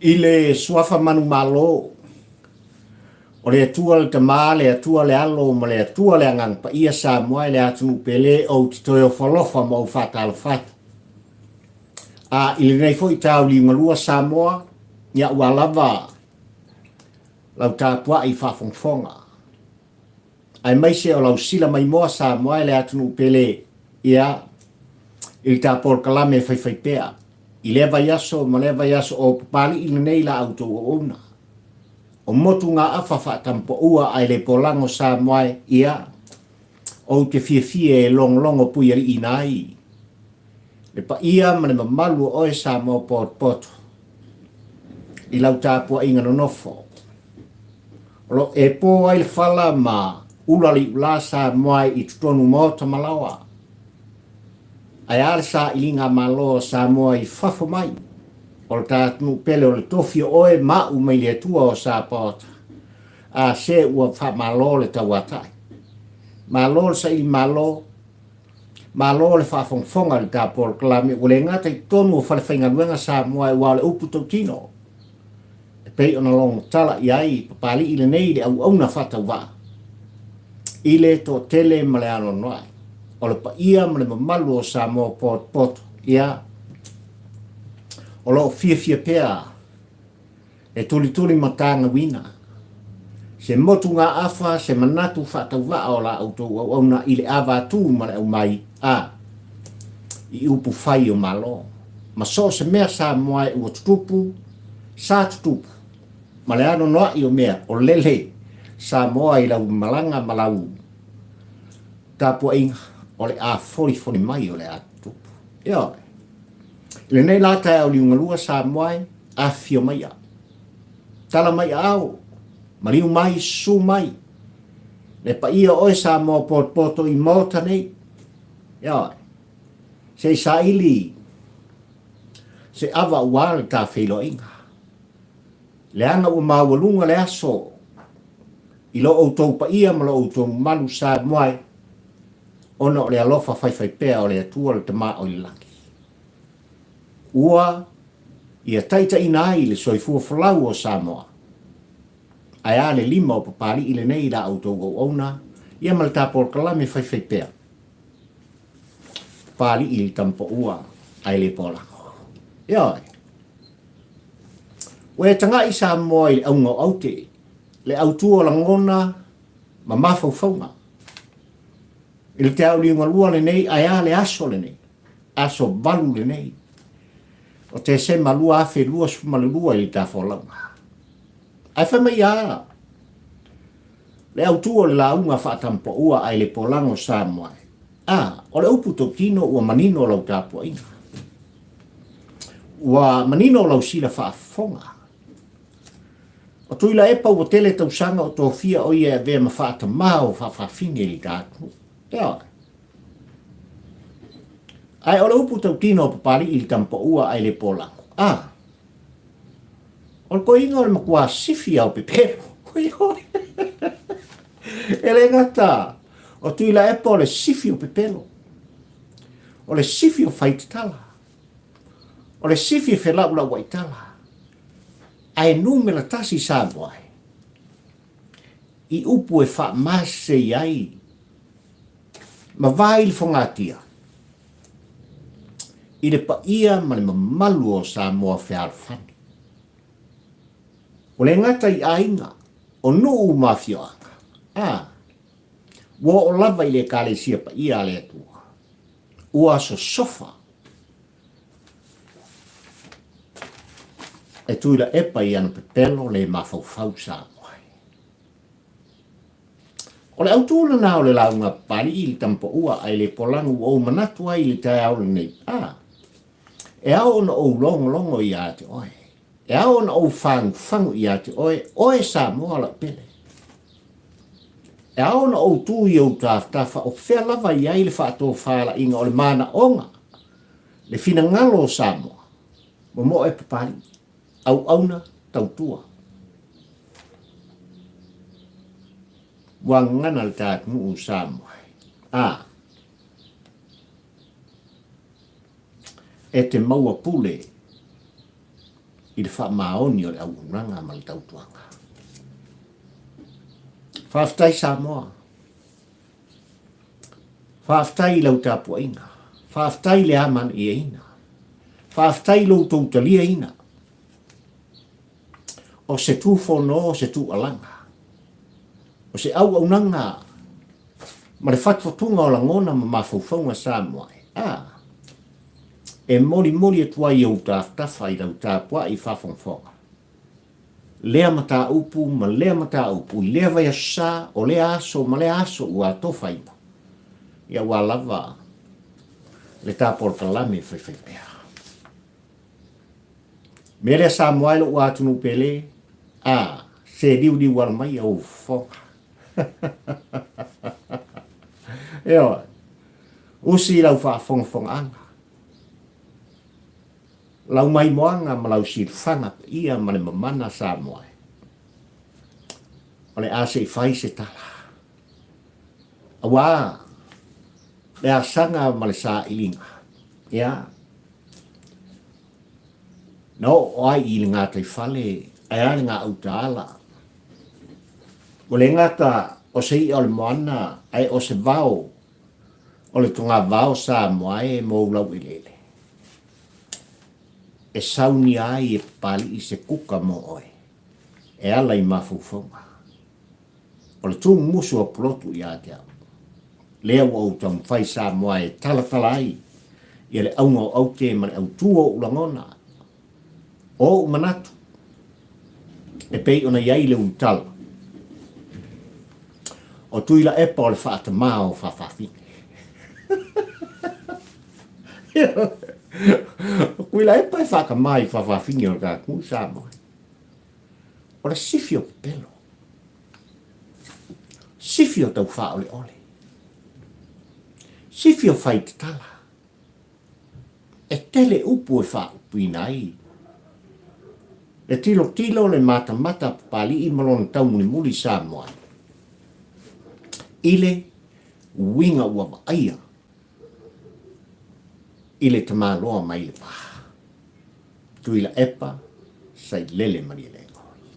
I le Suafa Manumalo, o le Atua le Tama, le Atua le Alo ma le Atua le Agaga Paia Samoa e le atunuu pele ou te toe ofo alofa ma ou faatalofa atu. A i lenei foi tauliugalua Samoa, ia ua lava lau tapuai faafogafoga aemaise o lau sila maimoa Samoa e le atunuu pele, ia, i le ta polokalame faifaipea i lea vaiaso ma lea vaiaso o Papali'i lenei la outou auauna. O motugaafa faatampoua ae le polago Samoa e, ia, ou te fiafia e logologo puialiiina ai le paia ma le mamalu o oe Samoa potopoto i lau tapuaiga nonofo. O lo o e po ai le fala ma ula le iulā Samoa i totonu maota ma laoa. Ae a le sailiga a Malo o Samoa i fafo mai o le ta atunuu pele o le tofi o oe ma au mai le Atua o Sapaota. A se ua faamalo le tauatai. Malo le saili malo, malo le faafogafoga i le ta polokalame ua le gata i totonu o falefaigaluega Samoa aua o le upu tautino. E pei ona logotala i ai Papali'i lenei i le auauna faatauvaa i le toatele ma le anoanoai o le paia ma le mamalu o Samoa potopoto, ia, o lo o fiafia pea e tulituli matagauina se motugaafa, se manatu faatauvaa o la outou auauna i le avatu ma le aumai a i upu fai o Malo ma so o se mea Samoa e ua tutupu Sa tutupu ma le anoanoai o mea o lele Samoa i lau malaga ma lau tapuaiga o le a folifoli mai o le a tutupu. Ioe. I lenei la taeao liugalua Samoa e, afifio maia. Tala mai aao, maliu mai, susu mai, le paia o oe Samoa potopoto i Maota nei. Ioe. Se i saili Se ava ua le ta feiloaiga. Leaga ua maualuga le aso i lo outou paia ma lo outou mamalu Samoa e, ona o le alofa faifaipea o le Atua le Tama o i le lagi. Ua Ia taitaiina ai le soifua folau o Samoa. Ae a le lima o Papali'i lenei i la outou auauna, ia ma le ta polokalame faifaipea. Papali'i i le tamapaua ae le poalago. Ioe. Ua e taga'i Samoa i le auga o aute, le autu o lagona ma mafaufauga. I le te auliugalua lenei ae a le aso lenei, aso 8 lenei o Tesema 2022 i le tafolauga. Ae fai mai a le autu o le lauga faatampaua ae le polago Samoa e, a, o le upu tautino ua manino lau tapuaiga. Ua manino lau sila faafofoga. O Tuilaepa ua tele tausaga o tofia o ia e avea ma faatamā o faafafine i le atunuu. Ioe. Ae o le upu tautino o Papali'i i le tampaua ae le polago. A, O le koiga o le matua sifi ao pepelo. E le gata, o Tuilaepa o le sifi o pepelo. O le sifi o faitatala. O le sifi e felaulauaitala. Ae numera tasi Samoa e. I upu e faamasei ai ma vai le fogatia i le paia ma le mamalu o Samoa fealofani. Ua le gata i aiga, o nuu ma afioaga, a, ua oo lava i le Ekalesia paia a le Atua. Ua sosofa e Tuilaepa i ana pepelo le mafaufau Samoa. O le autū lena o le lauga Papali'i i le tamapaua ae le polagu ua ou manatu ai i le taeao lenei, a, e ao ona ou logologo ia te oe. E ao ona ou fagufagu ia te oe, oe Samoa lau pele. E ao ona ou tū i ou tafatafa o fea lava i ai le faatofalaiga o le manaoga, le finagalo o Samoa, momoe Papali'i. Auauna tautua. Ua gagana le ta atunuu o Samoa. A. E te maua pule. i le faamaoni o le auaunaga ma le tautuaga. Faafetai Samoa. Faafetai i lau tapuaiga. Faafetai i le amanaiaina. Faafetai i lo outou taliaina. O se tufono, o se tuualaga, o se auaunaga ma le fatufatuga o lagona ma mafaufauga Samoa e, a, e molimoli atu ai i ou tafatafa i lau tapuai faafogafoga lea mataupu ma lea mataupu i lea vaiaso sa, o lea aso ma lea aso ua atofaina, ia aua lava le ta polokalame faifaipea. Mea lea Samoa e lou atunuu pele, a, se liuliu ala mai ou fofoga. Ioe, usi lau faafogafogaaga. Lau maimoaga ma lau silafaga paia ma le mamana Samoa e. O le a se i fai se tala. Aua le asaga ma le sailiga, ia, na oo ai i le gataifale ae a le gauta ala. Ua le gata o se i'a o le moana ae o se vao o le togavao Samoa e mou laueleele. E saunia ai e Papali'i se kuka mo oe e ala i mafaufauga. O le tumumusu o Pulotu ia te au. Lea ua ou taumafai Samoa e talatala ai ia le auga o aute ma le autū o ou lagona, o ou manatu, e pei ona i ai le ulutala o Tuilaepa o le faatamā o Fafafine. O Tuilaepa e faatamā i Fafafine o le tatou Samoa. O le sifi o pepelo. Sifi o taufaoleole. Sifi o faitatala. E tele upu e faaupuina ai le tilotilo, le matamata a Papali'i ma lona taumulimuli Samoa i le uiga ua vaaia i le tamaloa mai le va. Tuilaepa, Sailele Malielegaoi.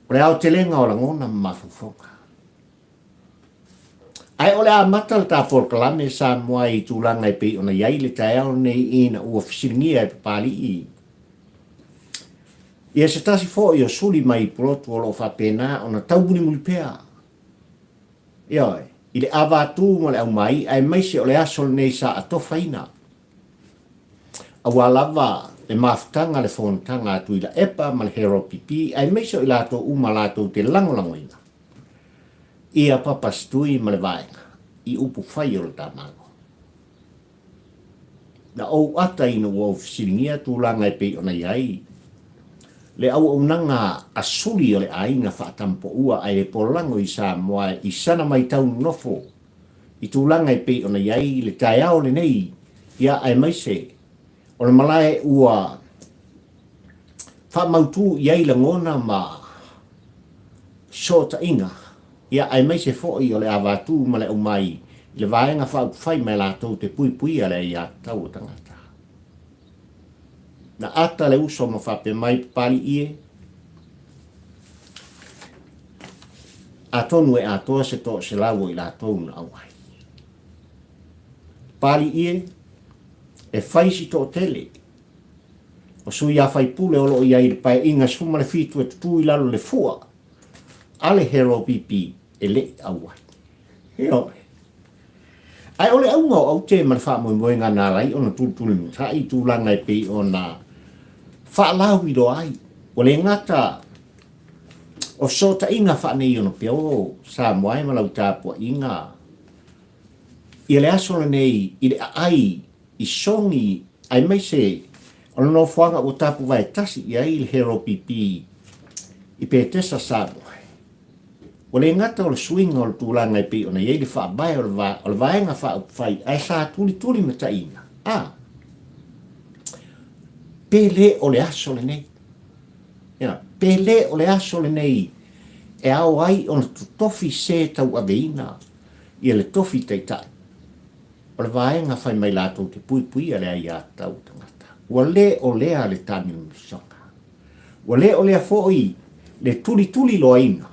O le aotelega o lagona ma mafaufauga. Ae o le a amata le ta polokalame Samoa i tulaga e pei ona i ai le taeao lenei ina ua fesiligia e Papali'i ia se tasi foi o suli mai i Pulotu o lo o faapena ona taumulimuli pea, ioe, i le avatū ma le aumai aemaise o le aso lenei sa atofaina aua lava le mafutaga le fonotaga a Tuilaepa ma le Harold Pipi aemaise o i latou uma latou te lagolagoina ia Papasitui ma le Vaega i upu fai o le ta Malo. Na ou ata ina ua ou fesiligia tulaga e pei ona i ai le auaunaga a suli o le aiga faatampoua ae le polago i Samoa i sana maitau nonofo i tulaga e pei ona i ai le taeao lenei ia aemaise o le malae ua faamautu i ai lagona ma fesootaiga, ia aemaise foi o le avatū ma le aumai i le Vaega Faaupufai mai latou te puipuia le aiatatau o tagata. Na ata le uso ma faapea mai Papali'i e, Atonu e atoa se 100 o i latou na auai. Papali'i e, e fai si toatele O sui a faipule o lo o i ai i le Paeaiga 17 e tutū i lalo le fua a le Hero BP e le i auai. Ioe. Ae o le auga o aute ma le faamoemoega na ala ai ona tulitulimatai i tulaga e pei ona faalauiloa ai, ua le gata o fesootaiga faaneionapo Samoa e ma lau tapuaiga ia le aso lenei i le aai i Sogi aemaise o le nofoaga ua tapuvae tasi i ai le Hero PP i Petesa, Samoa. Ua le gata o le suiga o le tulaga e pei ona i ai le faavae o le Vaega Faaupufai ae sa tulitulimataiina, a, pe le o le aso lenei, ia, pe le o le aso lenei e ao ai ona totofi se tauaveina ia le tofi taitai o le vaega fai mai latou te puipuia le aiatatau o tagata. Ua le o lea le taamilomilosaga. Ua le o lea foi le tulituliloaina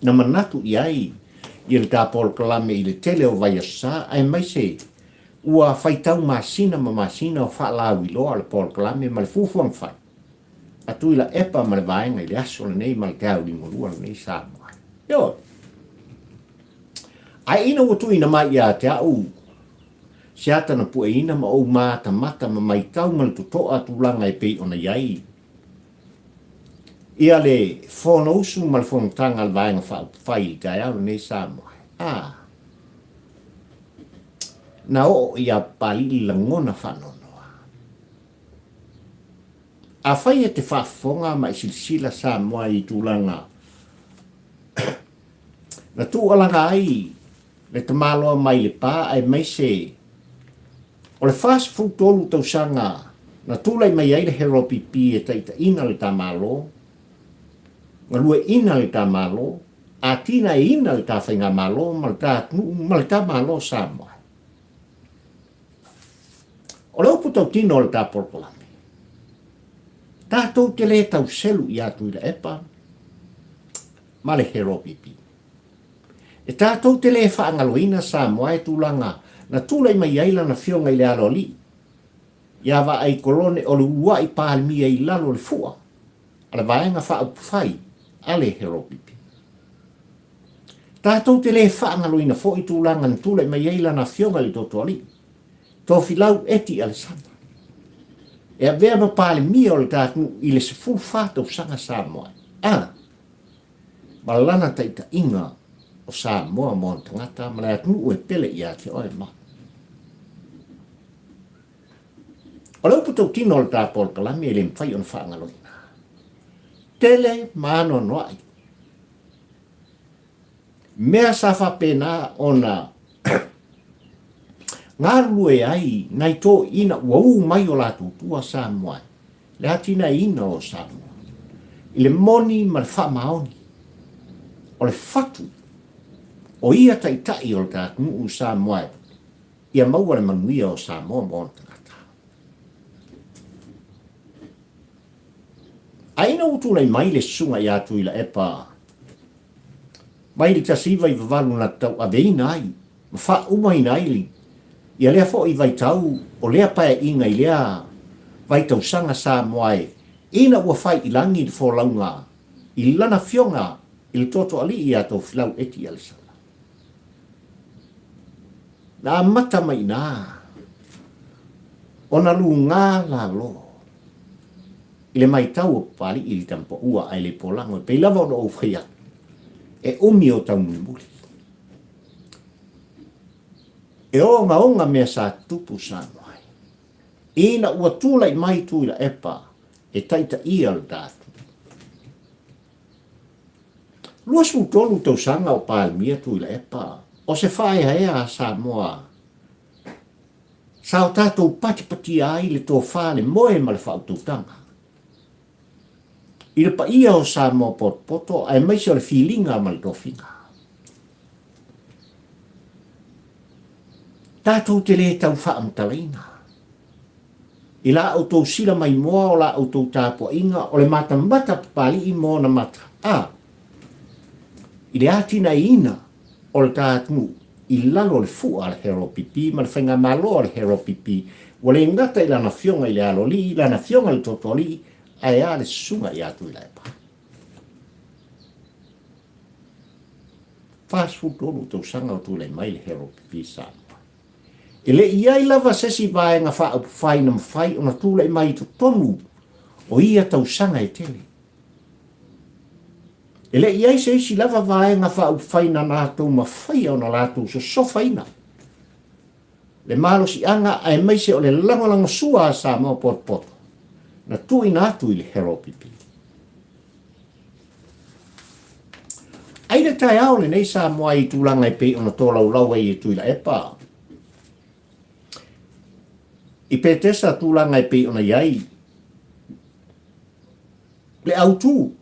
na manatu i ai ia le ta polokalame i le tele o vaiaso sa aemaise ua faitau masina ma masina o faalauiloa le polokalame ma le fuafuaga fai a Tuilaepa ma le vaega i le aso lenei ma le taeao liugalua lenei Samoa. Ioe. Ae ina ua tuuina mai ia te au se ata na pueina ma ou matamata ma maitau ma le totoa tulaga e pei ona i ai ia le Fonousu ma le Fonotaga a le Vaega Faaupufai i le taeao lenei Samoa. A, na oo ia Papalii le lagona faanoanoa. Afai e te faafofoga ma e silasila Samoa i tulaga na tuualaga ai le tamaloa mai Lepa aemaise o le 43 tausaga na tulai mai ai le HRPP e taitaiina le ta Malo, galueaiina le ta Malo, atinaeina le ta Faigamalo ma le ta atunuu ma le ta Malo Samoa. O le upu tautino o le ta polokalame, tatou te le tau selu ia Tuilaepa ma le HRPP. E tatou te le faagaloina Samoa e tulaga na tulai mai ai lana Afioga i le Aloalii ia Vaai Kolone o le uluai Palemia i lalo o le fua a le Vaega Faaupufai a le HRPP. Tatou te le faagaloina foi tulaga na tulai mai ai lana Afioga i le Totoalii, Tofilau Eti Alesana, e avea ma Palemia o le ta atunuu i le 14 tausaga Samoa. A. ma lana taitaiga o Samoa ma ona tagata ma le atunuu e pele ia te oe ma. O le upu tautino o le ta polokalame e le mafai ona faagaloina. Tele ma anoanoai mea sa faapena ona galulue ai nai toeaiina ua u mai o latou tua Samoa le atinaeina o Samoa i le moni ma le faamaoni o le fatu o ia taitai o le ta atunuu Samoa ia maua le manuia o Samoa ma ona tagata. Ae ina ua tulai mai le susuga ia Tuilaepa mai le 1998 na tauaveina ai ma faaumaina ai ia lea foi vaitau o lea paeaiga i lea vaitausaga Samoa e ina ua fai i lagi le folauga i lana afioga i le Totoalii ia Tofilau Eti Alesana. Na amata mai i ina ona luga lalo i le maitau o Papalii i le tamapaua ae le polago e pei lava ona ou fai atu, e umi o taumulimuli. E ogaoga mea sa tutupu Samoa ai. Ina ua tulai mai Tuilaepa e taitaia le ta atunuu. 23 tausaga o Palemia Tuilaepa, o se faaeaea a Samoa sa o tatou patipatia ai le tofa, le moe ma le faautautaga i le paia o Samoa potopoto aemaise o le filiga ma le tofiga. Tatou te le tau faamatalaina i la outou sila maimoa o la outou tapuaiga o le matamata Papalii ma ona mata a i le atinaeina o le ta atunuu i lalo o le fua a le HRPP ma le faigamalo a le HRPP ua le gata i lana afioga i le Aloalii, lana afioga i le Totoalii ae a le susuga ia Tuilaepa. 43 tausaga o tulai mai le HRPP Samoa. E le i ai lava se isi vaega faaupufai na mafai ona tulai mai i totonu o ia tausaga e tele. E le i ai se isi lava vaega faaupufai na latou mafaia ona latou sosofaina le malosiaga aemaise o le lagolagosua a Samoa potopoto na tuuina atu i le HRPP. Ai le taeao lenei Samoa i tulaga e pei ona tolaulau ai e Tuilaepa i Petesa tulaga e pei ona i ai le autu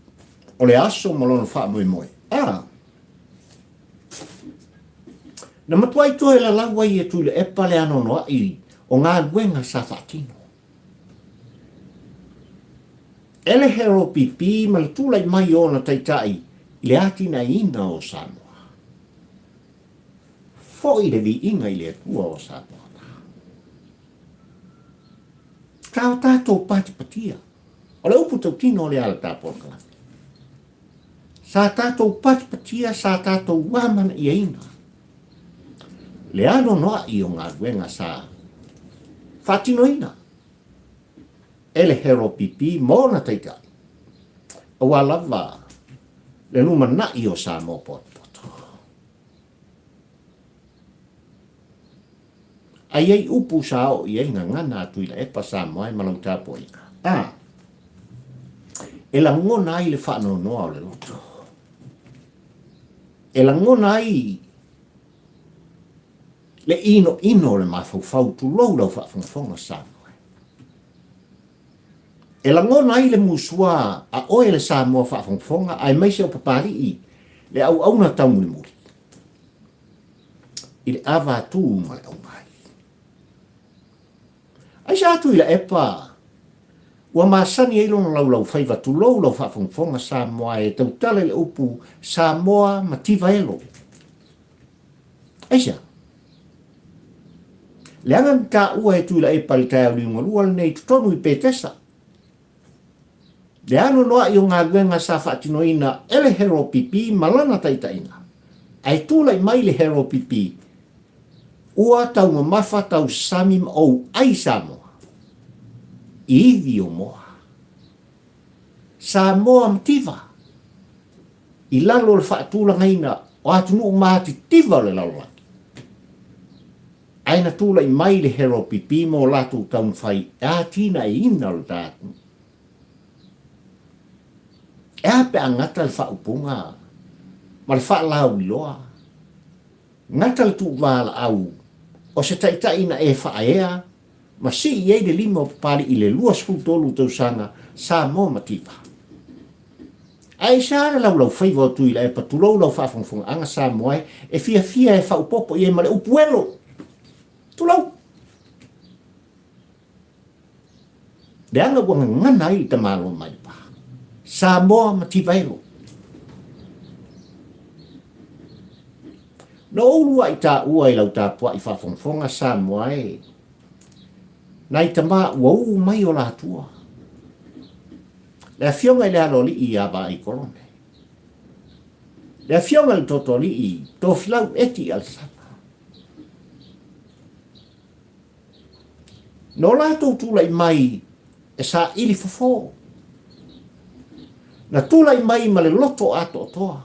o le aso ma lona faamoemoe. A Na matuai toe lalau ai e Tuilaepa le anoanoai o galuega sa faatino. E le HLPP ma le tulai mai o ona taitai i le atinaeina o Samoa. Foi le viiga i le Atua o Samoa. Sa o tatou patipatia. O le upu tautino o le ala tapolokalame. Sa tatou patipatia, sa tatou amanaiaina le anoanoai o galuega sa faatinoina e le HLPP ma ona taitai, aua lava le lumanai o Samoa potopoto. A i ai upu sa oo i ai gagana a Tuilaepa Samoa e ma lau tapuaiga, a e lagona ai le faanoanoa o le loto, e lagona ai le inoino o le mafaufau, tulou lau faafogafoga Samoa. E lagona ai le musua a oe le Samoa faafogafoga aemaise o Papalii le auauna taumulimuli i le avatū ma le aumai. Aisea Tuilaepa ua masani ai lona laulaufaiva tulou lau faafogafoga Samoa e tautala i le upu Samoa mativa elo. Aisea? Leaga na taua e Tuilaepa i le taeao liugalua lenei i totonu i Petesa. Le anoanoai o galuega sa faatinoina e le HLPP ma lana taitaiga. Ae tulai mai le HLPP, ua taumamafa tausami ma ou ai Samoa i ivi o moa. Samoa mativa i lalo o le faatulagaina o atunuu matitiva o le lalolagi. Ae na tulai mai le HLPP ma o latou taumafai e atinaeina lo ta atunuu. E a pe a gata le faaupuga ma le faalauiloa, gata le tuuvalaau o se taitai na e faaea ma sii i ai le lima o Papalii i le 23 tausaga Samoa mativa. Ae i sa le laulaufaiva o Tuilaepa tulou lau faafogafogaaga Samoa e, e fiafia e faaopoopo i ai ma le upu elo. Tulou! Leaga ua gagana ai le tamaloa mai pa. Samoa mativa elo. Na ou uluai taua i lau tapuai faafogafoga Samoa e, nai tama ua u mai o latua. Le afioga i le Aloalii ia Vaaikolone. Le afioga i le Totoalii Tofilau Eti Alesana. No latou tulai mai e saili fofo. Na tulai mai ma le loto atoatoa.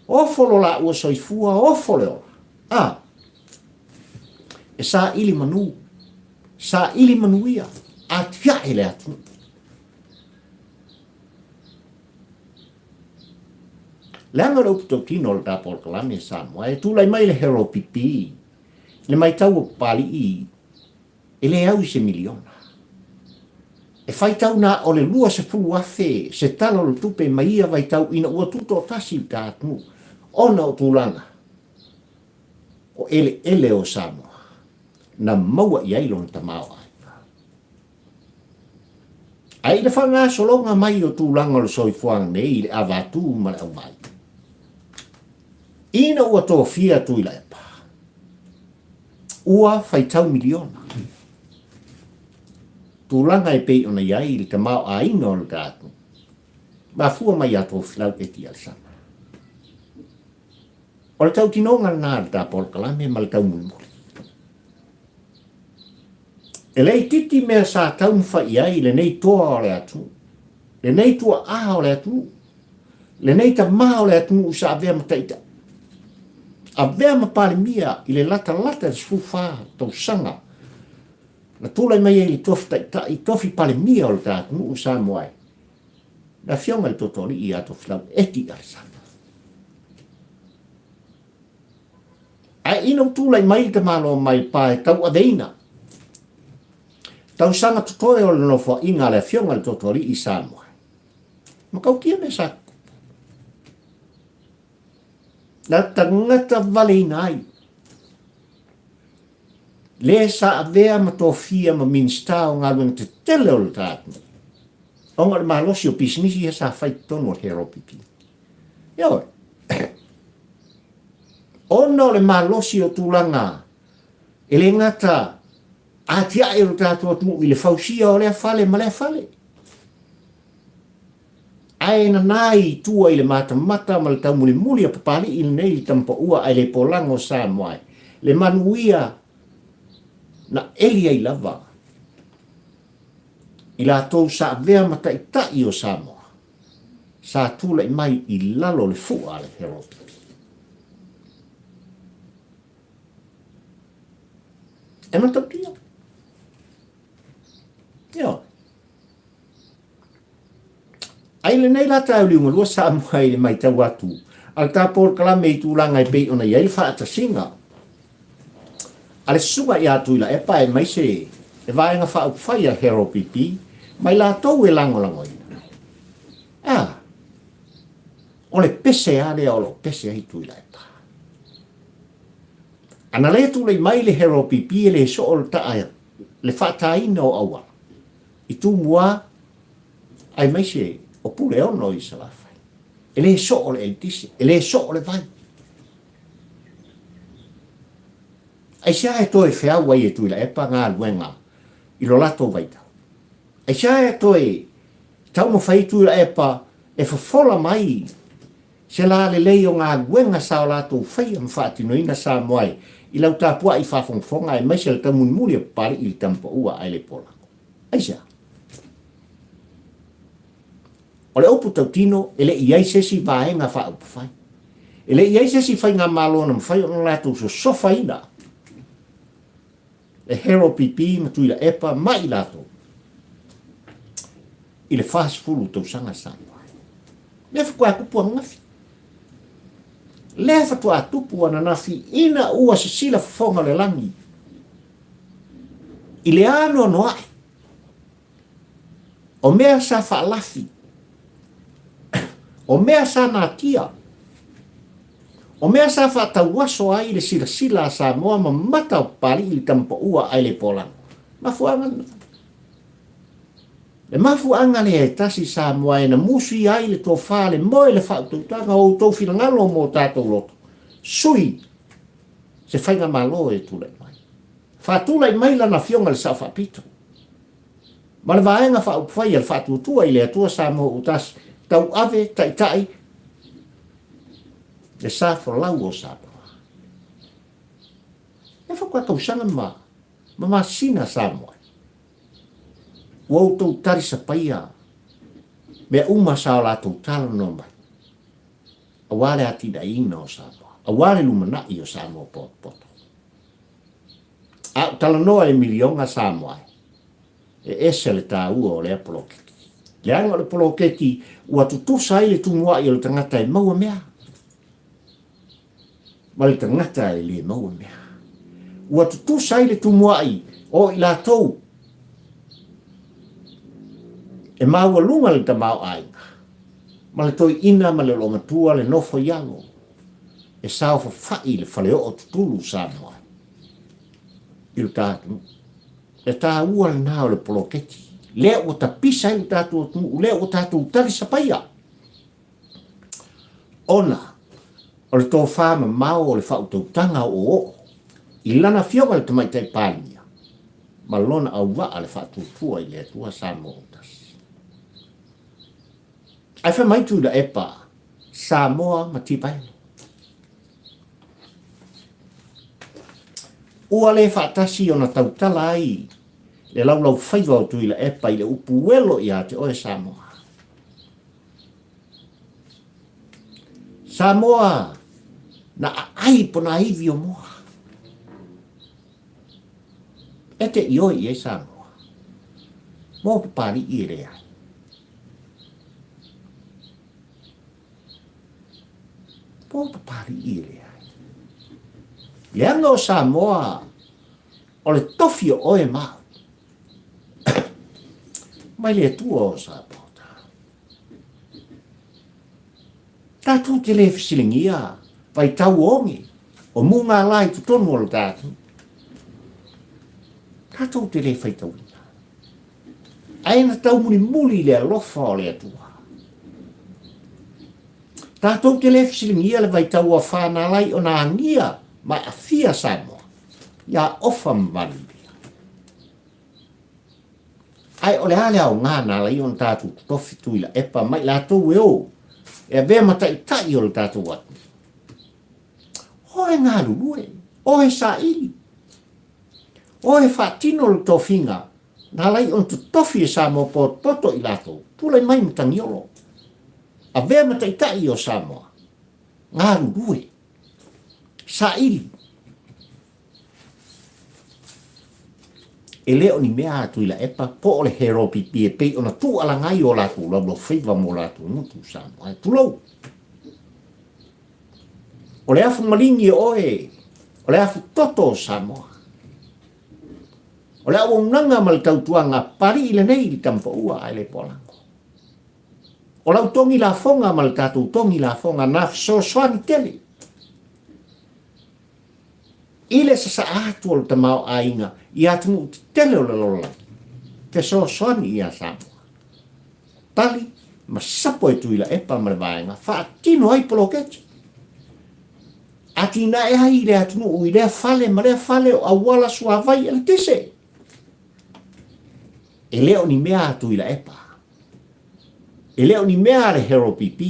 Ofo lo laua soifua, ofo le ola. A! E saili manu, saili manuia, atiae le atunuu. Leaga o le upu tautino o le tapolokalame a Samoa, e tulai mai le HLPP i le maitau o Papalii E le au i se miliona. E faitau na o le 20,000 se tala o le tupe mai ia vaitau ina ua tutoatasi le ta atunuu ona o tulaga o eleele o Samoa na maua i ai lona tamaoaiga. Ae i le faagasologa mai o tulaga o le soifuaga nei i le avatū ma le aumai, ina ua tofia Tuilaepa, Ua faitau miliona. Tulaga e pei ona i ai le tamaoaiga o le tatou. Mafua mai ia Tofilau Eti Alesana. O le tautinoga lena a le ta polokalame ma le taumulimuli. E le itiiti mea sa taumafai i ai lenei toa o le atunuu, lenei tuaa o le atunuu, lenei tama o le atunuu sa avea ma taitai, avea ma Palemia i le latalata i le 14 tausaga na tulai mai ai i le tofi taitai, tofi Palemia o le ta atunuu Samoa e le Afioga i le Totoalii ia Tofilau Eti Alesana. Ae ina ua tulai mai le tamaloa mai pa e tauaveina tausaga totoe o le nofoaiga a le Afioga i le Totoalii i Samoa, matautia mea sa tutupu. Na tagata valeina ai. Le sa avea ma tofia ma Minisita o Galuega Tetele o le ta atunuu, ona o le malosi o pisinisi ia sa fai i totonu o le HRPP. Ioe. Ona o le malosi o tulaga e le gata atiae o le tatou atunuu i le fausia o lea fale ma lea fale, ae nana i tua i le matamata ma le taumulimuli a Papalii lenei le tamapaua ae le polago o Samoa e le manuia na eli ai lava i latou sa avea ma taitai o Samoa sa tulai mai i lalo o le fua a le Heropipi. E matautia. Ioe. Ai lenei la tae o Liugalua Samoa i le matau atu a le ta polokalame i tulaga e pei ona i ai le faatasiga a le Susuga ia Tuilaepa aemaise le Vaega Faaupufai a Harold PP ma i latou e lagolagoina. A, o le pese lava lea o lo o pese ai Tuilaepa. A na le tulai mai le Harold PP e le soo le taa le faataina o auala i Tumua aemaise o Puleono i Salafai. E le soo le eletise, e le soo le vai. Aisea e toe feau ai e Tuilaepa galuega i lo latou vaitau? Aisea e toe taumafai ai Tuilaepa e fofola mai se lalelei o galuega sa o latou faia ma faatinoina Samoa i lau tapuai faafogafoga aemaise le taumulimuli o Papalii i le Tamapaua ae le Polago? Aisea? O le upu tautino, e le i i ai se isi vaega faaupufai. E le i i ai se isi faigamalo na mafai ona latou sosofaina le Harold PP ma Tuilaepa ma i latou i le 40 tausaga sa iai. Lea faatoa tupu ananafi. Lea faatoa tupu ananafi ina ua sisila fofoga o le lagi i le anoanoai O mea sa faalafi, o mea sa natia, o mea sa faatauaso ai le silasila a Samoa ma mata o Papalii i le tamapaua ae le polago. Mafuaaga lena. Le mafuaaga lea e tasi Samoa e na musi ai le tofa, le moe, le faautautaga o outou finagalo mo tatou loto, sui se faigamalo e tulai mai. Faatulai mai lana afioga i le Sao Faapito ma le Vaega Faaupufai a le Faatuatua i le Atua Samoa Ua Tasi, tauave, taitai le sa folau o Samoa. E faatoa tausaga ma ma masina Samoa. Ua outou talisapaia mea uma sa o latou talanoa mai aua le atinaeina o Samoa, aua le lumanai o Samoa potopoto. A ou talanoa i miliona Samoa e ese le taua o lea poloketi. Leaga o le poloketi ua tutusa ai le tumuai o le tagata e maua mea ma le tagata e le maua mea. Ua tutusa ai le tumuai o i latou e maualuga le tamaoaiga ma le toeaina ma le loomatua le nofo i alo e saofafai le faleoo tutulu Samoa i lo ta atunuu. Le taua lena o le poloketi, lea ua tapisa ai lo tatou atunuu, lea ua tatou talisapaia, ona o le tofa mamao o le faautautaga oooo i lana Afioga i le Tamaitai Palemia ma lona auvaa le faatuatua i le Atua Samoa ua tasi. Ae fai mai Tuilaepa, Samoa ma Tivaelo. Ua le faatasi ona tautala ai le laulaufaiva o Tuilaepa i le upu uelo ia te oe Samoa. Samoa na aai ponaivi o moa. E te ioe i ai Samoa. Mo Papali'i e leai. Po Papali'i e leai. Leaga o Samoa o le tofi o oe ma au. Mai le Atua o Samoa. Tatou te le fesiligia vaitau oge o mugala i totonu o le tatou. Tatou te le faitauina. Ae na taumulimuli i le alofa o le Atua. Tatou te le fesiligia le vaitau ua fanalai ona agia ma aafia Samoa ia Ofa ma Valilia. Ae o le a le aoga na ala ai ona tatou totofi Tuilaepa ma i latou e o e avea ma taitai o le tatou atunuu? O e galulue, o e saili, o e faatino le tofiga na ala ai ona totofi e Samoa potopoto i latou, tulai mai Matagiolo, avea ma taitai o Samoa, galulue, saili. E le o ni mea a Tuilaepa po o le Heropipi e pei ona tuualaga ai o latou laulaufaiva mo latou motu Samoa. Tulou! O le afu maligi o oe, o le afu toto o Samoa. O le auaunaga ma le tautuaga a Papalii lenei i le Tamapaua ae le Poalago. O lau togi lafoga ma le tatou togi lafoga na fesoasoani tele i le sasaa atu o le tamaoaiga i atunuu tetele o le lalolagi, fesoasoani ia Samoa. Tali ma sapo e Tuilaepa ma le vaega faatino ai poloketi. Atinae ai le atunuu i lea fale ma lea fale o auala suavai eletise. E le o ni mea a Tuilaepa. E le o ni mea a le Harold BP.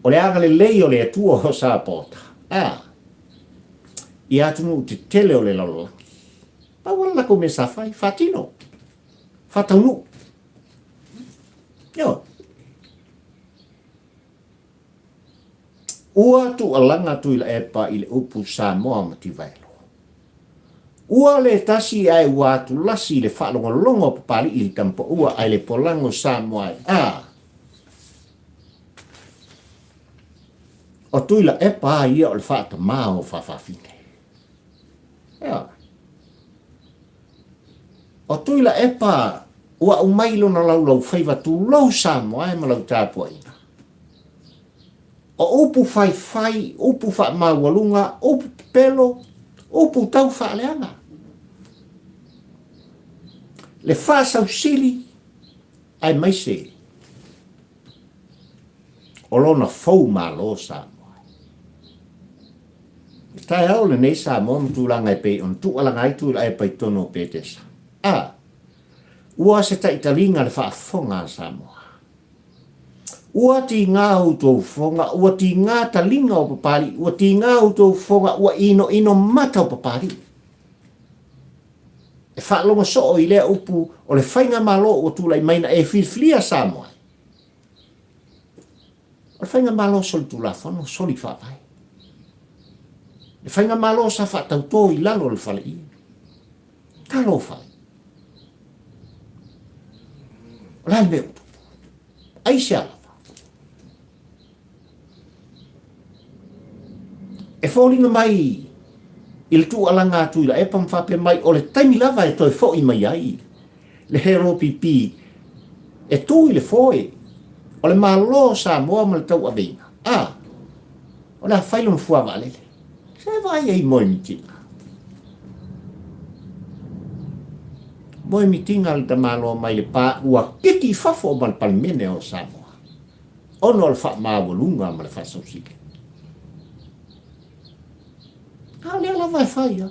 O le agalelei o le Atua o Sapota, a, i atunuu tetele o le lalolagi. Pau lava le latou mea sa fai, faatino, faataunuu. Ioe. Ua tuualaga Tuilaepa i le upu Samoa Mativaelo. Ua le tasi ae ua atulasi i le faalogologo a Papalii i le Tamapaua ae le polago Samoa e a. O Tuilaepa a ia o le faatamā o Fafafine. Ioe. O Tuilaepa ua aumai lona laulaufaiva tulou Samoa e ma lau tapuaiga. O upu faifai, upu faamaualuga, upu pepelo, upu tau faaleaga. Le faasausili aemaise o lona fou malo Samoa. I le taeao lenei Samoa ma tulaga e pei ona tuualaga ai Tuilaepa i totonu o Petesa. A, ua se taitaliga le faafofoga a Samoa. Ua tiga outou fofoga, ua tiga taliga o Papalii, ua tiga outou fofoga, ua inoino mata o Papalii. E faalogo soo i lea upu o le faigamalo ua tulai mai na e filifilia Samoa ai. O le faigamalo solitulafono, soli faavae. Le faigamalo sa faatautō i lalo o le faleie. Talofa e. O le a le mea ua tupu? Aisea lava? E foliga mai i le tuualaga a Tuilaepa ma faapea mai o le taimi lava e toe foi mai ai le HRPP e tu i le foe o le Malo o Samoa ma le tauaveina. A, o le a fai lona fua vaalele. Se vaai ai moe mitiga. Moe mitiga le tamaloa mai le pa ua kiki i fafo ma le Palemene o Samoa ona o le faamaualuga ma le faasausili. A o lea lava e fai a.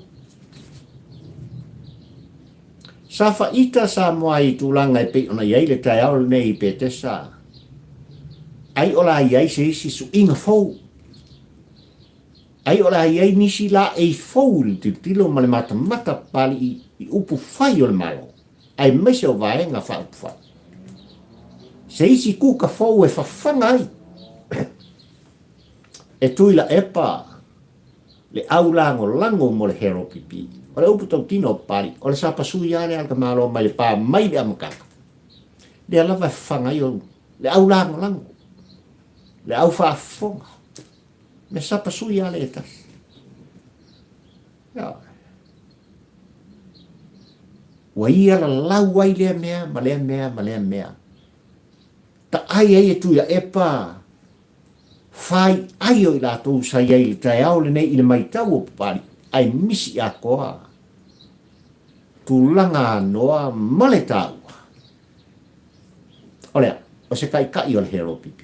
Sa faita Samoa i tulaga e pei ona i ai le taeao lenei i Petesa, ai o le a i ai se isi suiga fou? Ai o le a i ai nisi laei fou i le tilotilo ma le matamata Papalii i upu fai o le Malo, aemaise o Vaega Faaupufai? Se isi kuka fou e fafaga ai e Tuilaepa le au lagolago mo le HRPP. O le upu tautino o Papalii, o le sapasui lava lea a le tamaloa mai le pa mai le amataga. Lea lava e fafaga ai o le au lagolago, le au faafofoga, me sapasui lava lea e tasi. Ioe. Ua ia lalau ai lea mea ma lea mea ma lea mea. Taai ai e Tuilaepa Whai ai o i latou sa i ai i le taeao lenei i le maitau o Papalii, ae misi atoa. tulaga anoa ma le taua. O le a? O se taitai o le HLPP.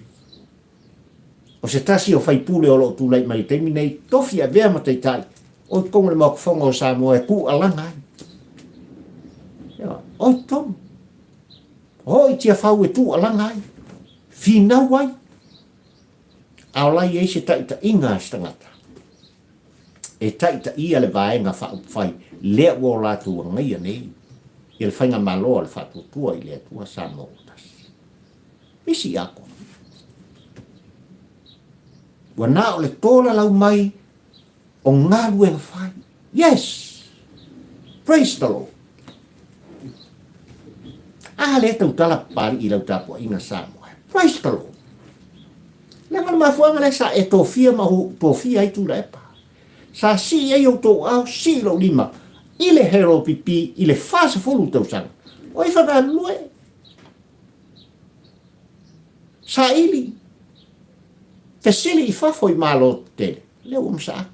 O se tasi o faipule o lo o tulai mai i le taimi nei, tofi avea ma taitai o i totonu o le Maota Fono o Samoa e tuualaga ai. Ioe, o i totonu. O i Tiafau e tuualaga ai, finau ai, a o la e i ai se taitaiga a se tagata e taitaia le Vaega Faaupufai lea ua o latou agaia nei i le Faigamalo a le Faatuatua i le Atua Samoa ua Tasi. Misi ia koa. Ua na o le tolalau mai o galuega fai. Yes! Praise the Lord! A lea tautala Papalii i lau tapuaiga Samoa. Praise the Lord! Leaga o le mafuaaga lea sa e tofia ma ou tofia ai Tuilaepa. Sa sii ai outou ao, sii lou lima i le HLPP i le 40 tausaga. O ai fagalulue? Saili, fesili i fafo i Malo tetele, lea ua masaa atu.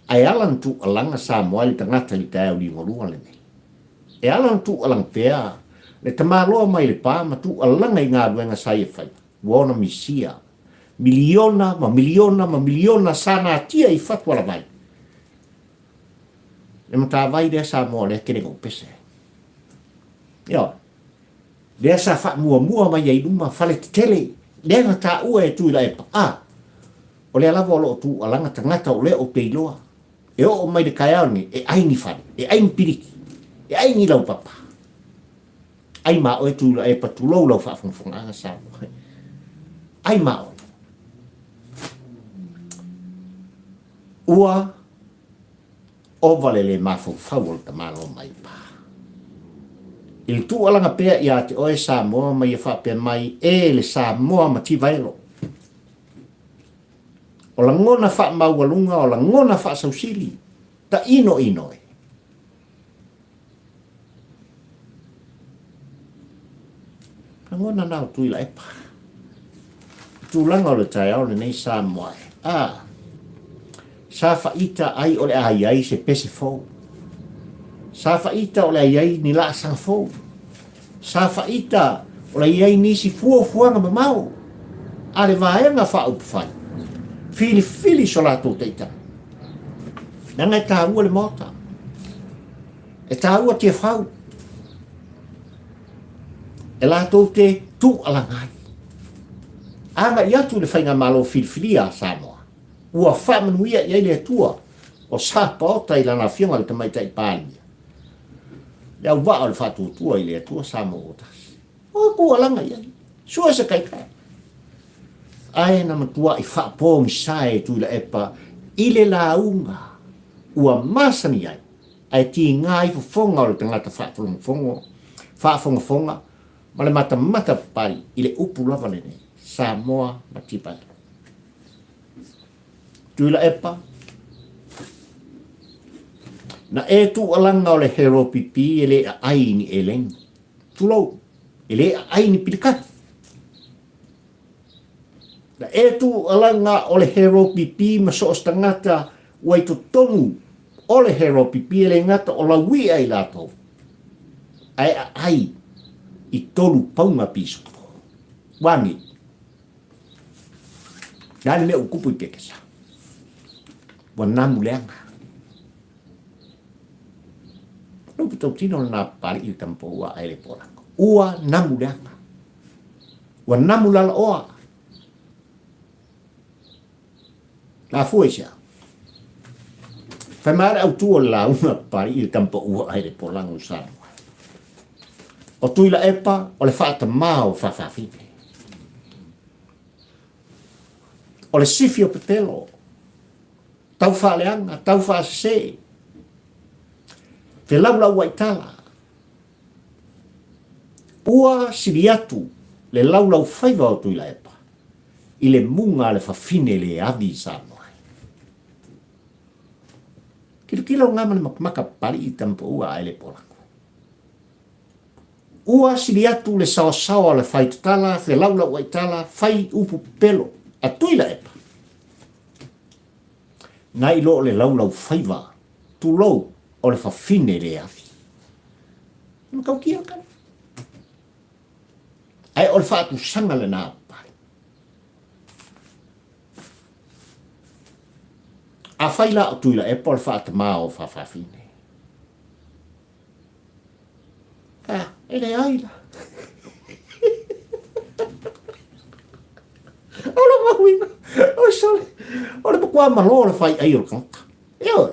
Ae ala ona tuualaga Samoa i le tagata i le taeao ligolua lenei. E ala ona tuualaga pea le tamaloa mai Lepa ma tuualaga i galuega sa ia faia, ua ona misia miliona ma miliona ma miliona sa natia i fatu alavai. Le matavai lea Samoa lea tele na ou pese ai. Ioe. Lea sa faamuamua mai ai i luma fale tetele, lea na taua e Tuilaepa, a, o lea lava o lo o tuualaga tagata o lea ou te iloa, e oo mai le taeao lenei, e ai ni fale, e ai ni piliki, e ai ni laupapa. Ai ma oe Tuilaepa, tulou lau faafogafogaaga Samoa. Ai ma oe. Ua Ova le le mafaufau o le tamaloa mai pa. I le tuualaga pea ia te oe Samoa ma ia faapea mai e le Samoa mativa elo. O lagona faamaualuga o lagona faasausili tainoino e. Lagona na o Tuilaepa. Tulaga o le taeao lenei Samoa e. A, sa faita ai o le a i ai se pese fou. Sa faita o le a i ai ni laasaga fou. Sa faita o le a i ai nisi fuafuaga mamao a le Vaega Faaupufai. Filifili so latou taitai. Leaga e taua le Maota. E taua Tiafau. E latou te tuualaga ai. Agai atu i le Faigamalo filifilia a Samoa, ua faamanuia i ai le Atua o Sapaota i lana Afioga i le Tamaitai Palemia, le auvaa o le faatuatua i le Atua Samoa ua tasi. Ua tuualaga i ai. Sue se taitai. Ae na matuai faapogisa e Tuilaepa i le lauga ua masani ai, ae tiga ai fofoga o le tagata faafogafoga, faafogafoga ma le matamata papai i le upu lava lenei, Samoa Mativa Elo. Tuilaepa, na e tuualaga o le HLPP e le aai i ni eleni. Tulou, e le aai ni pilikani. Na e tuualaga o le HLPP ma so o se tagata ua i totonu o le HLPP e le gata o lauia i latou, ae aai i tolu paunga pisolo. Ua nei. Le a le mea ua tupu i Pekesa? Ua namu leaga. O le upu tautino lena Papalii i le tama pau a ele Polako. Ua namu leaga. Ua namu lalaoa. Mafua i se a? Fai mai le autu o le lauga a Papalii i le tama pau a ele Polago i Samoa. O Tuilaepa o le faatamā o Fafafine. O le sifi o pepelo, tau faaleaga, tau faasese, felaulauaitala. Ua sili atu le laulaufaiva o Tuilaepa i le muga a le fafine le avi i Samoa. Tilotilo nga ma le makamaka Papalii i tama pau a ele Polako. Ua sili atu le saosaoa o le fai tatala, felaulauaitala, fai upu pepelo a Tuilaepa, nai lo o le laulaufaiva, tulou. o le fafine le afi. E matautia le tala. Ae o le faatusaga lena a Papalii. Afai la o Tuilaepa o le faatamā o Fafafine, a, e leai la. O le mauiga, o sole, o le matua malo o le fai ai o le tagata. Ioe.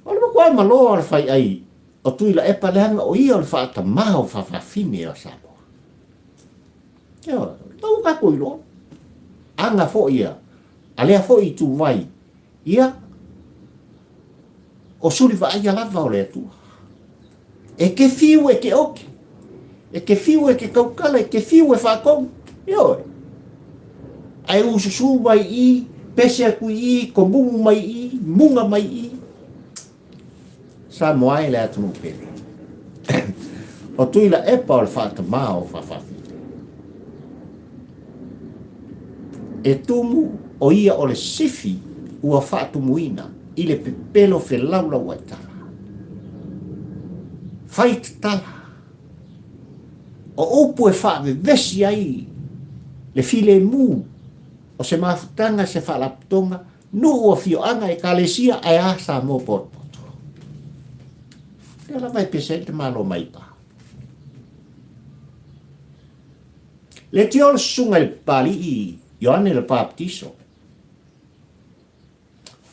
O le matua malo o le fai ai o Tuilaepa leaga o ia o le faatamā o Fafafine o Samoa. Ioe, ua tatou iloa. Aga foi ia, a lea foi ituvai, ia, o suli vaaia lava o le Atua. E te fiu e te oke, e te fiu e te tautala, e te fiu e faatonu, ioe. Ae ususu mai i, pese atu i i, komumu mai i, muga mai i. Samoa e le atunuu pele. O Tuilaepa o le faatamā o Fafafine. E tumu o ia o le sifi ua faatumuina i le pepelo felaulau ai tala. Fai tatala. O upu e faavevesi ai le filemu o se mafutaga se faalapotoga Nuu, afioaga, ekalesia, ae a Samoa potopoto. Lea lava e pese ai le tamaloa mai pa. Le tio le susuga i le Papalii Ioane le Papatiso.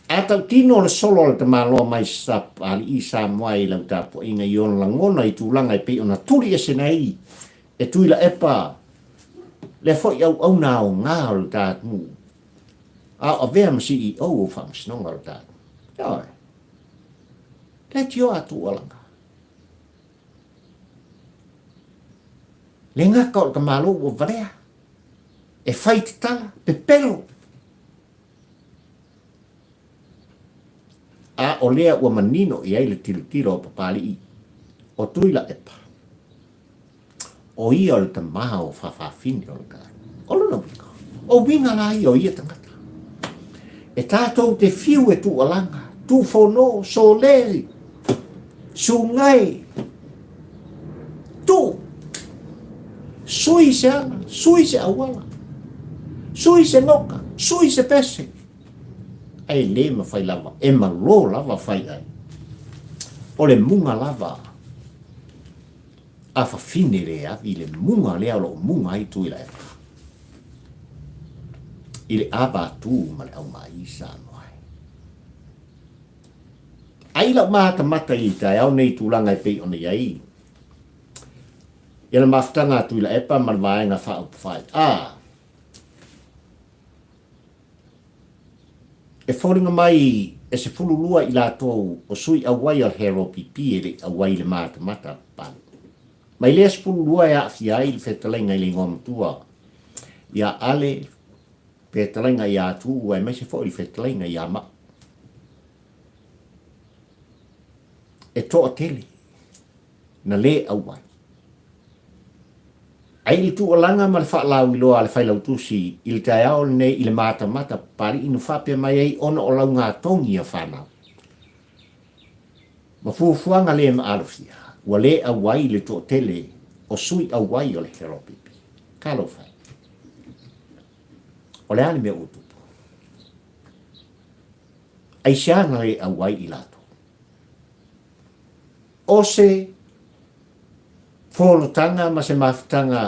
A tautino le solo a le tamaloa mai sa Papalii Samoa i lau tapuaiga i ona lagona i tulaga e pei ona tuli ese nei e Tuilaepa lea foi auauna aoga o le ta atunuu A o avea ma CEO o Faamasinoga o le ta. Ioe. Leitioa atu ua laga. Le gata o le tamalo ua valea. E fai tatala, pepelo. A o lea ua manino i ai le tilotilo a Papalii o Tuilaepa. O ia o le tamā o Fafafine o le Kai. O lona uiga, o uiga la ia o ia tagata. E tātou te whiu e tuualanga, tūfono, sole, sungai, tū, sui se ala, sui se auala, sui se noka, sui se pese. Ae le mawhai lava, e malo lava whai ai. O le munga lava, A fafine le avi i le muga lea o lo o muga ai Tuilaepa i le ava atu ma le aumai Samoa ai. Ai lau matamata i taeao nei tulaga e pei ona i ai ia le mafutaga a Tuilaepa ma le Vaega Faaupufai. A E foliga mai e 12 i latou o sui auai o le HRPP e le i auai i le matamata a Papalii. Mai lea 12 e aafia ai le fetalaiga i le igoa matua ia Ale, fetalaiga ia Atuu aemaise foi le fetalaiga ia Ma'u. E toatele na le auai. Ai le tuualanga ma le faalauiloa a le Failautusi i le taeao lenei i le matamata Papalii na faapea mai ai ona o laugatogi a fanau ma fuafuaga le maalofia ua le auai le toatele o sui auai o le HRPP. Talofa e! O le a le mea ua tupu? Aisea na le auai i latou? O se fonotaga ma se mafutaga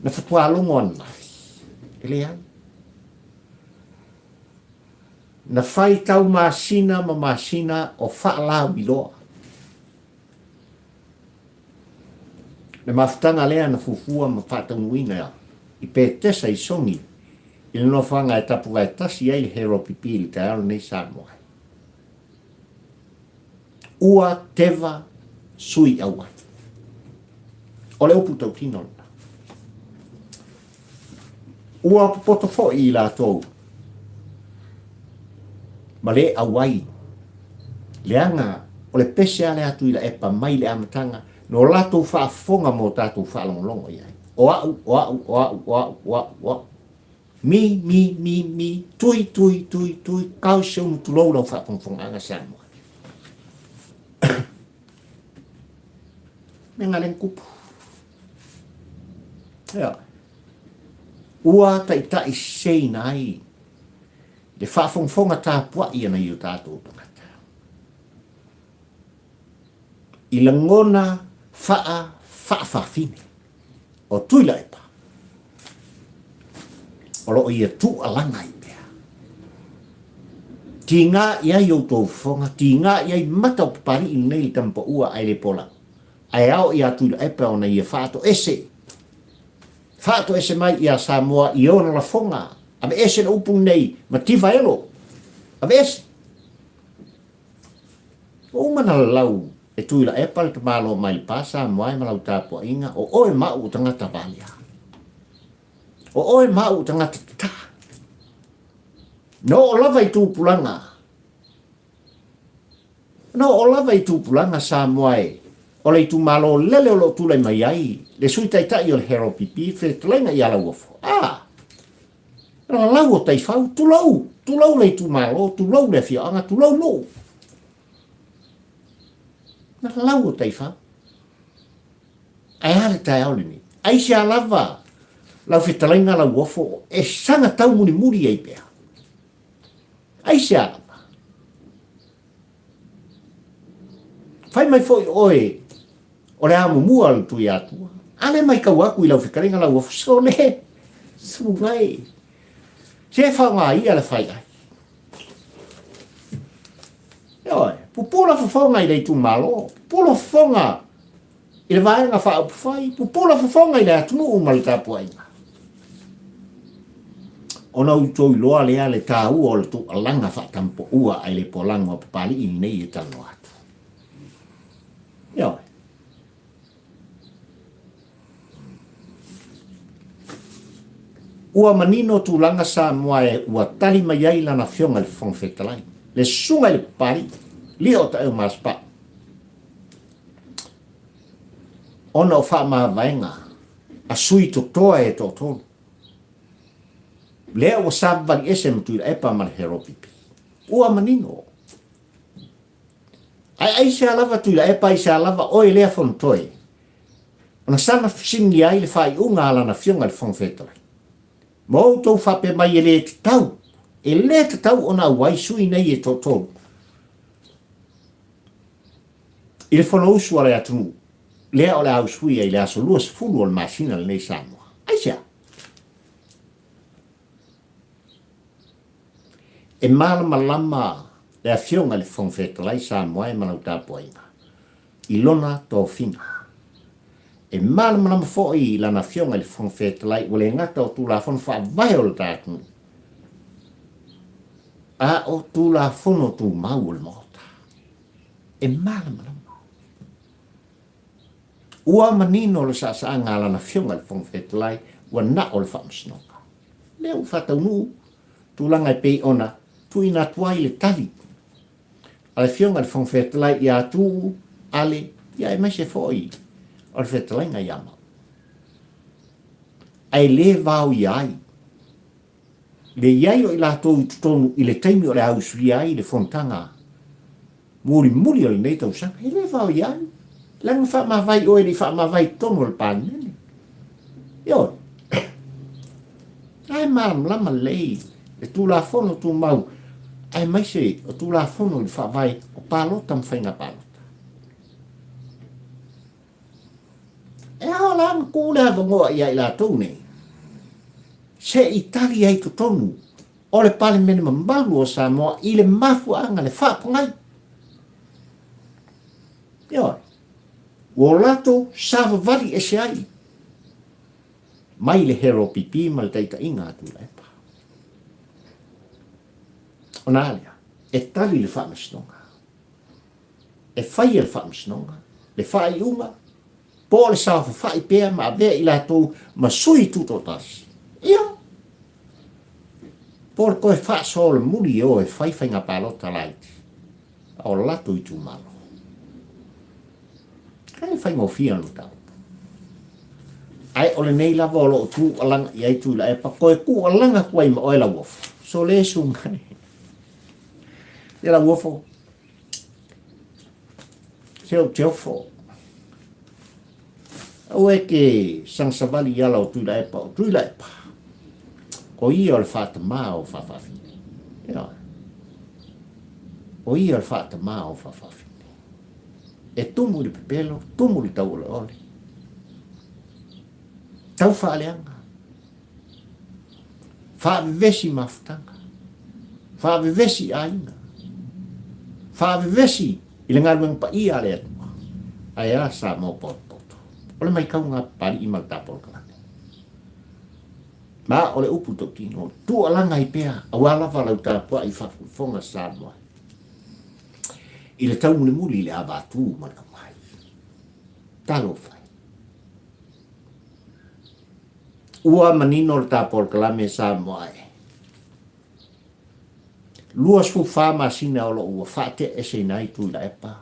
na faatoa logo ananafi, e leai. Na fai tau masina ma masina o faalauiloa. Le mafutaga lea na fuafua ma faataunuuina i Petesa i Sogi i le nofoaga e tapuvaetasi ai le HRPP i le taeao lenei Samoa. Ua teva sui auai. O le upu tautino lena. Ua popoto foi i latou ma le auai leaga o le pese a le atu i Laepa mai le amataga no latou faafofoga mo tatou faalogologo i ai. O au, o au, o au, o au, o au, o au. Mi, mi, mi, mi, tui, tui, tui, tui, kau se unu tulou lau faafogafogaaga Samoa. Mea nga lea na tupu. Ioe. Ua taitai seseina ai le faafogafoga tapuai a nai o tatou tagata i lagona faa faafafine o Tuilaepa o lo o ia tuualaga ai pea. Tiga i ai outou fofoga, tiga i ai mata o Papali'i lenei le tama paua ae le polau. Ae ao ia Tuilaepa ona ia faatoese, faatoese mai ia Samoa i ona lafoga, aveese le upu lenei, mativa elo, aveese. Ua uma ona lalau e Tuilaepa le tamaloa mai le pa Samoa e ma lau tapuaiga, o oe ma au o tagata valea. O oe ma au o tagata tataa. Na oo lava i tupulaga, na oo lava i tupulaga Samoa e, o le itumalo lele o lo o tulai mai ai le Sui Taitai o le HRPP, fetalaiga ia Lauofo. A! Lalau o taifau, tulou, tulou le itumalo, tulou le afioaga, tulou nuu. Na lalau o taifau. Ae a le taeao lenei? Aisea lava lau fetalaiga Lauofo e saga tau mulimuli ai pea? Aisea lava? Fai mai foi oe o le amomua o le Tuiatua. A le matau atu i lau fetalaiga Lauofo, sole, suga e. Se faoga ia le fai ai. Ioe, pupula fofoga i le itumalo, pupula fofoga i le Vaega Faaupufai, pupula fofoga i le atunuu ma le tapuaiga. Ona outou iloa lea le taua o le tuualaga faatampoua ae le polago a Papalii lenei e talanoa atu. Ioe. Ua manino tulaga Samoa e ua tali mai ai lana Afioga i le Fofoga Fetalai, le Susuga i le Papalii, Lio Taeu Masepau. Ona o faamavaega a sui totoa e toatolu, lea ua savavali ese ma Tuilaepa ma le Heropipi. Ua manino. Ae aisea lava Tuilaepa, aisea lava oe lea Fonotoe, ona saga fesiligia ai le faaiuga a lana Afioga i le Fofoga Fetalai. Ma outou faapea mai e le tatau, e le tatau ona auai sui nei e toatolu i le Fonousu a le atunuu, lea o le a usuia i le aso 20 o le masina lenei Samoa. Aisea? E malamalama le Afioga i le Fofoga Fetalai Samoa e ma lau tapuaiga i lona tofiga. E malamalama foi lana Afioga i le Fofoga Fetalai ua le gata o Tulafono Faavae o le ta atunuu, a o Tulafono Tumau o le Maota. E malamalama. Ua manino le saasaaga a lana Afioga i le Fofoga Fetalai ua na o le Faamasinoga. Lea ua faataunuu tulaga e pei ona tuuina atu ai le tali a le Afioga i le Fofoga Fetalai ia Tuuu, Ale, ia aemaise foi o le fetalaiga ia Mau. Ae le vaoia ai le i ai o i latou i totonu i le taimi o le a usuia ai le fonotaga mulimuli o lenei tausaga. E le vaoia ai, leaga faamavae oe e le i faamavae i totonu o le Palemene. Ioe. Ae malamalama lelei le Tulafono Tumau aemaise o Tulafono i le Faavae o palota ma faiga palota. E ao la ona tuu le avanoa ia i latou nei se i tali ai totonu o le Palemene mamalu o Samoa i le mafuaaga, le faapogai. Ioe, ua o latou savavali ese ai mai le HRPP ma le taitaiga a Tuilaepa. Ona a lea, e tali le faamasinoga. E fai e le Faamasinoga le faaiuga po o le saofafai pea ma avea i latou ma sui tutoatasi. Ia, po o le toe faasolamuli e o e fai faiga palota laiti a o latou itumalo. E le faigofie le mataupu. Ae o lenei lava o lo o tuualaga i ai Tuilaepa, toe tuualaga atu ai ma oe Lauofo. Sole suga e. Ia Lauofo, se ou te ofo. Aua e te sagasavali i ala o Tuilaepa, o Tuilaepa, o ia o le faatamā o faafaafine. Ioe. O ia o le faatamā o faafaafine. E tumu i le pepelo, tumu i le tauoleole. Tau faaleaga. Faavevesi mafutaga. Faavevesi aiga. Faavevesi i le galuega paia a le Atua. Ae a Samoa potopoto. O le maitauga a Papalii ma le tapolokalame. Ma o le upu tautino, tuualaga ai pea aua lava lau tapuai faafogafoga Samoa i le taumulimuli i le avatū ma le aumai. Talofa e. Ua manino le ta polokalame Samoa e. 24 masina o lo o ua faateaeseina ai Tuilaepa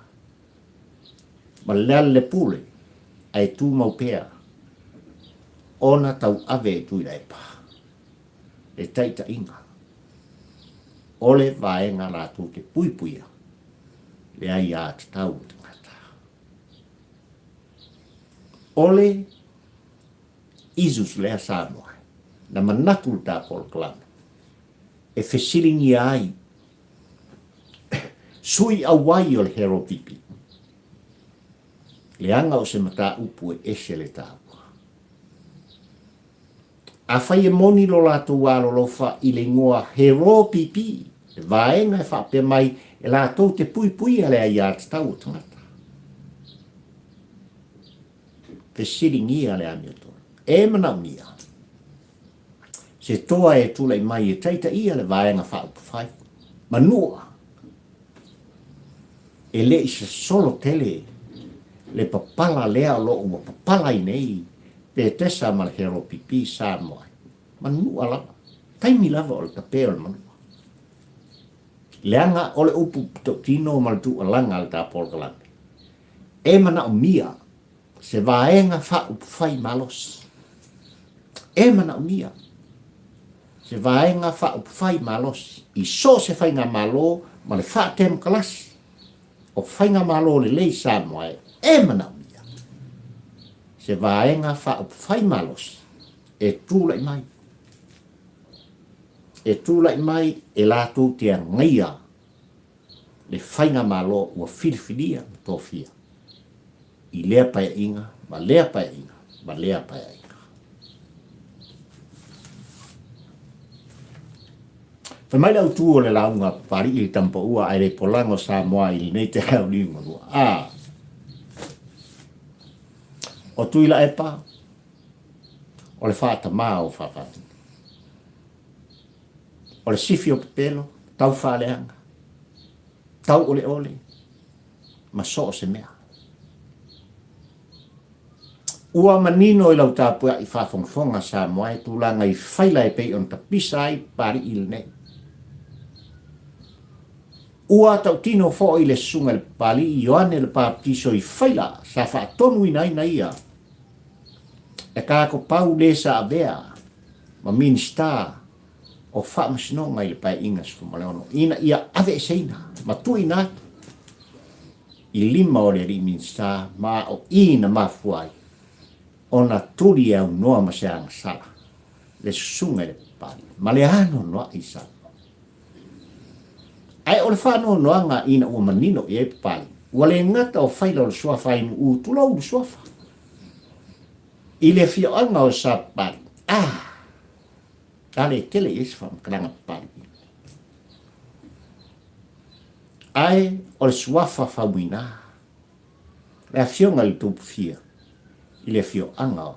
ma Lealailepule ae tumau pea ona tauave e Tuilaepa le taitaiga o le vaega latou te puipuia le aiatatau a tagata. O le Isus lea Samoa na manatu le ta polokalame e fesiligia ai sui auai o le Heropipi, leaga o se mataupu e ese le taua. Afai e moni lo latou alolofa i le igoa Heropipi, le vaega e faapea mai e latou te puipuia le aiatatau o tagata. Fesiligia le amiotonu. E manaomia se toa e tulai mai e taitaia le Vaega Faaupufai. Manua, e le i sosolo tele le papala lea o lo o ua papala ai nei Petesa ma le Heropipi Samoa. Manua lava, taimi lava o le tape o le manua. Leaga o le upu tautino ma le tuualaga a le ta polokalame, e manaomia se vaega faaupufai malosi. E manaomia se vaega faaupufai malosi i so o se faigamalo ma le faatemokalasi o faigamalo lelei Samoa e manaomia se vaega faaupufai malosi e tulai mai e tulai mai e latou te agaia le faigamalo ua filifilia ma tofia i lea paeaiga ma lea paeaiga ma lea paeaiga. Fai mai le autu o le lauga a Papalii i le Tamapaua ae le polaga o Samoa i lenei taeao liugalua. A O Tuilaepa, o le faatamā o Faafaafine. O le sifi o pepelo, tau faaleaga, tau oleole, ma so o se mea. Ua manino i lau tapueaʻi faafogafoga Samoa e tulaga i faila e pei ona tapisa ai Papalii lenei. Ua tautino foi le susuga i le Papalii Ioane le Papatiso i faila sa faatonuina ai na ia e Kakopau le sa avea ma Minisita o Faamasinoga i le Paeaiga 16 ina ia aveeseina ma tuuina atu i lima o le alii Minisita ma o i na mafua ai ona tuli e aunoa ma se agasala le susuga i le Papalii ma le anoanoai i Samoa. Ae o le faanoanoaga ina ua manino i ai Papalii, ua le gata o faila o le suafa ai Nuʻu tulou le suafa i le afioaga o Sapapalii, a a le tele i ai se faamatalaga Papalii. Ae o le suafa faumuina, le afioga i le Tupufia i le afioaga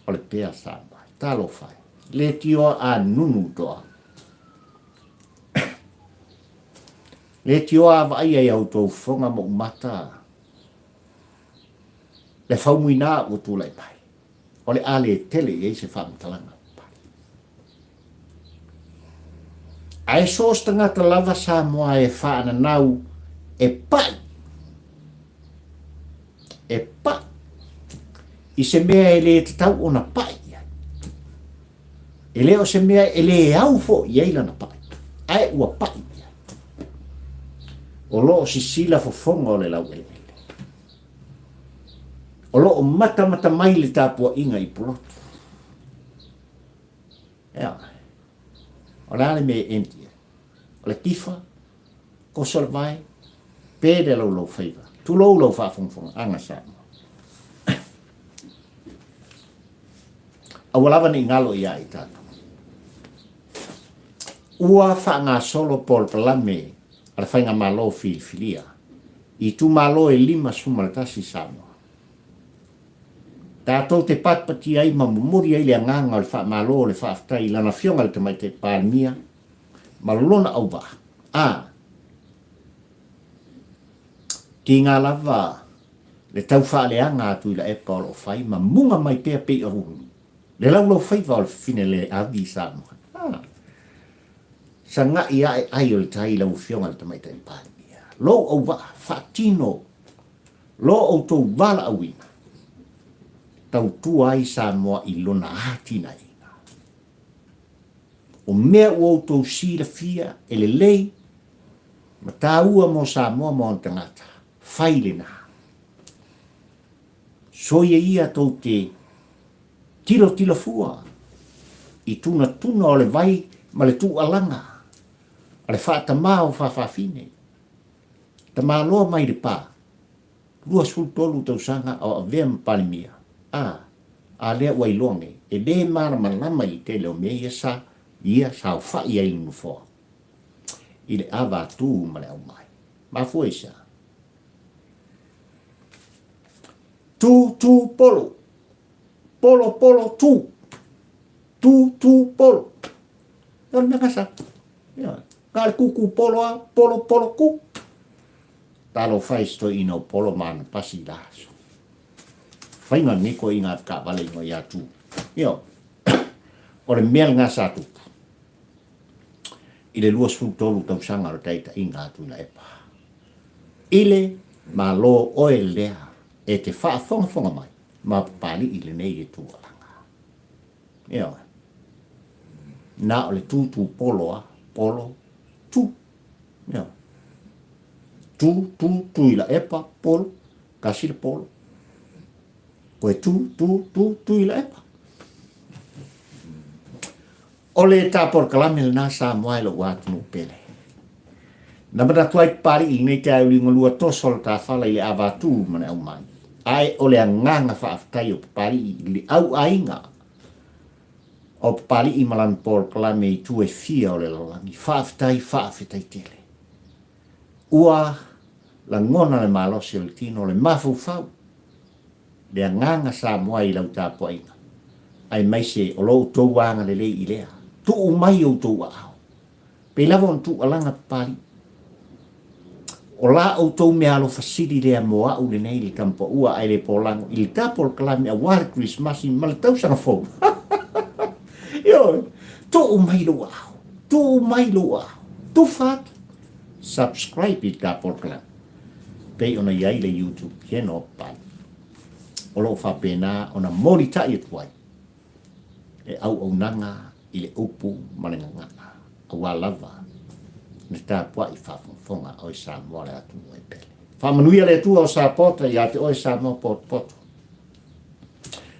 o le Pea Samoa. Talofa e, leitioa a nunu toa. Leitioa a vaaia i a outou fofoga ma ou mata le faumuina ua tulai mai. O le a le tele i ai se faamatalaga. Ae so o se tagata lava Samoa e faananau e pai, e pai. i se mea e le tatau ona pai i ai. E le o se mea e le au foi i ai lana pai, ae ua pai i ai. O lo o sisila fofoga o le laueleele. O lo o matamata mai le tapuaiga i Pulotu. Ea, o le a le mea e empty ai? O le tifa, koso le vae, pe le laulaufaiva. Tulou lau faafogafogaaga Samoa. Aua lava ne i galo ia i tatou. Ua faagasolo polokalame a le Faigamalo filifilia i itumalo e 51 i Samoa. Tatou te patipati ai ma momoli ai le agaga o le faamalo o le faafetai i Lana Afioga i le Tamaitai Palemia ma lona auvaa, a tiga lava le tau faaleaga a Tuilaepa o lo o fai ma muga mai pea pei o le laulaufaiva o le fafine le avi i Samoa. A sagai ae ai o le tai i lau Afioga i le Tamaitai Palemia, lou auvaa faatino lo outou valaauina, tautua ai Samoa i lona atinaeina. O mea ua outou silafia e lelei ma taua mo Samoa ma ona tagata, fai lena. Soia ia tou te tilotilo fua i tunatuna o le vai ma le tuualaga a le faatamā o fafafine. Tamaloa mai le pa, 23 tausaga o avea ma Palemia, a, a lea ua iloa nei, e le malamalama i le tele o mea ia sa ia saofai ai i le nofoa, i le ava atu ma le aumai. Mafua i se a? Tu, tu, polo. Polo, polo, tu. Tu, tu, polo. O le mea gasa. Ioe. Na o le kūkū polo a, polo, polo, kū. Talofa e se toeaina o Polo ma ana pasi i la aso. Faiga lenei toeaina avetaavale ingoa ia Tū. Ioe. O le mea lena sa tupu i le 23 tausaga o le taitaiga a Tuilaepa. I le Malo oe lea e te faafogafoga mai ma Papali'i lenei e tuualaga. Ioe. Na o le tu tu polo a, polo, tu. Ioe. Tu, tu, tu i la epa, polo, kasi le polo. Koe tu, tu, tu, tu i la epa. O le tā polokalame lena Samoa e lou atunuu pele. Na manatu ai Papali'i i lenei taeao liugalua toso o le tāfala i le ava atu ma le aumai. Ae o le agaga faafetai o Papali'i i le au aiga o Papali'i ma lana polokalame i itu e fia o le lalolagi. Faafetai, faafetai tele. Ua lagona le malosi o le tino, le mafaufau, le agaga Samoa i lau tapuaiga, aemaise o lo outou agalelei i lea. Tuu mai outou aao. Pei lava ona tuualaga Papalii. O la outou meaalofa sili lea mo a'u lenei le tamapaua ae le polago i le tapolokalame aua le Kerisimasi ma le tausaga fou. Ioe, tuu mai lou aao, tuu mai lou aao, tufa atu, subscribe i le tapolokalame pei ona i ai le YouTube channel o Papalii. O lo o faapena ona molitai atu ai le auaunaga i le upu ma le gagana, aua lava le tapuai faafogafoga a oe Samoa le atunuu e pele. Faamanuia le Atua o Sapota ia te oe Samoa potopoto.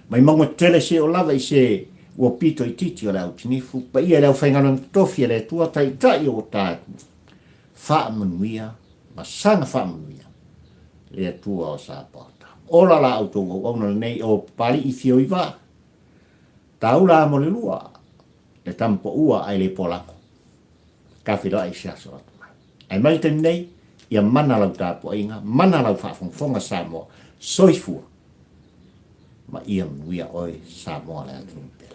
Mai mauga tetele se o lava i se ua pito itiiti o le autinifu, paia i le aufaigaluega totofi a le Atua, taitai o ua ta atunuu. Faamanuia ma saga faamanuia le Atua o Sapota. Ola la outou auauna lenei o Papali'i Fioivaa. Taula mo le lua, le tama paua ae le polago. Ka feiloai i se aso atu mai. Ae mai le taimi nei, ia mana lau tapuaiga, mana lau faafogafoga Samoa, soifua ma ia manuia oe Samoa le atunuu pele.